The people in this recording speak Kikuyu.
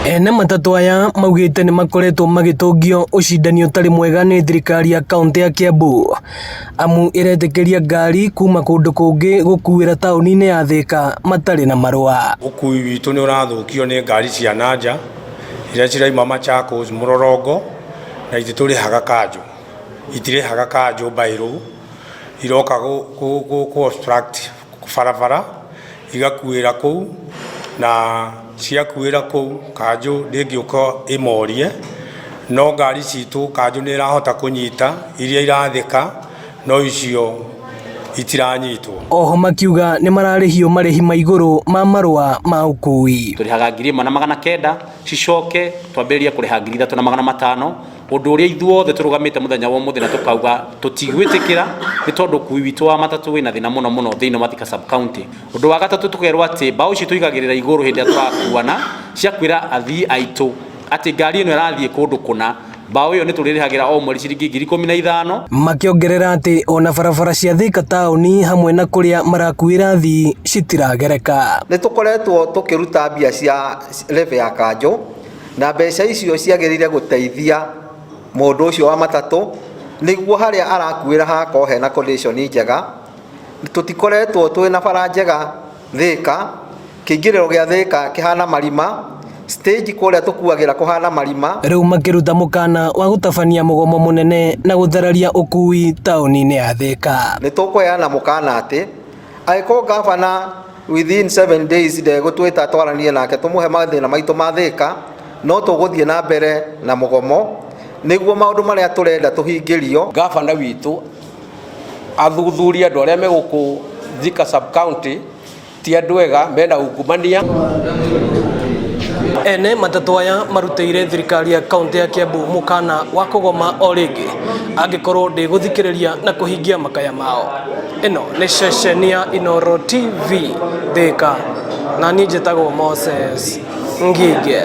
Ene matatũ aya maugĩte nĩ makoretwo magĩtũngio ũcindani ũtarĩ mwega nĩ thirikari ya kaũntĩ ya Kiambu amu ĩretĩkĩria ngari kuma kũndũ kũngĩ gũkuĩra taũni-inĩ ya Thĩka matarĩ na marũa. Ũkui witũ nĩ ũrathũkio nĩ ngari cia nanja iria cirauma Machakos mũrorongo na ititũrĩhaga kanjũ, itirĩhaga kanjũ mbairũ, iroka gũ obstruct barabara igakuĩra kũu na ciakuĩra kũu kanjũ ndĩngĩũka ĩmorie, no ngari citũ kanjũ nĩ ĩrahota kũnyita iria irathĩka no icio itiranyitwo. Oho makiuga nĩ mararĩhio marĩhi ma igũrũ ma marũa ma ũkui. Tũrĩhaga 1900 cicoke twambĩrĩrie kũrĩha 3500, ũndũ ũrĩa ithuothe tũrũgamĩte mũthenya wa ũmũthĩ na tũkauga tũtigwĩtĩkĩra nĩ tondũ ũkui witũ wa matatũ wĩna thĩna mũno mũno thĩinĩ wa Thika sub county. Ũndũ wa gatatũ tũkerwo atĩ mbaũ icio tũigagĩrĩra igũrũ hĩndĩ ĩrĩa tũrakuana cia kwĩra athii aitũ atĩ ngari ĩno ĩrathiĩ kũndũ kũna, mbaũ ĩyo nĩ tũrĩrĩhagĩra o mweri ciringi 15,000. Makĩongerera atĩ ona barabara cia Thika taũni hamwe na kũrĩa marakuĩra athii citiragereka. Nĩ tũkoretwo tũkĩruta mbia cia levy ya kanjũ na mbeca icio ciagĩrĩire gũteithia mũndũ ũcio wa matatũ nĩguo harĩa arakuĩra hagakorwo hena condition njega. Tũtikoretwo twĩna bara njega Thĩka, kĩingĩrĩro gĩa Thĩka kĩhana marima, stage kũrĩa tũkuagĩra kũhana marima. Rĩu makĩruta mũkana wa gũtabania mũgomo mũnene na gũthararia ũkui taũni-inĩ ya Thĩka. Nĩ tũkũheana mũkana atĩ angĩkorwo gavana within 7 days ndegũtwĩta twaranie nake tũmũhe mathĩna maitũ ma Thĩka, no tũgũthiĩ na mbere na mũgomo nĩguo maũndũ marĩa tũrenda tũhingĩrio. Gavana witũ athuthurie andũ arĩa me gũkũ Thika sub county ti andũ ega mena ungumania. Ene matatũ aya marutĩire thirikari ya kaũntĩ ya Kiambu mũkana wa kũgoma o rĩngĩ angĩkorwo ndĩgũthikĩrĩria na kũhingia makaya mao. Ĩno nĩ ceceni ya Inooro TV Thĩka, na niĩ njĩtagwo Moses Ngige.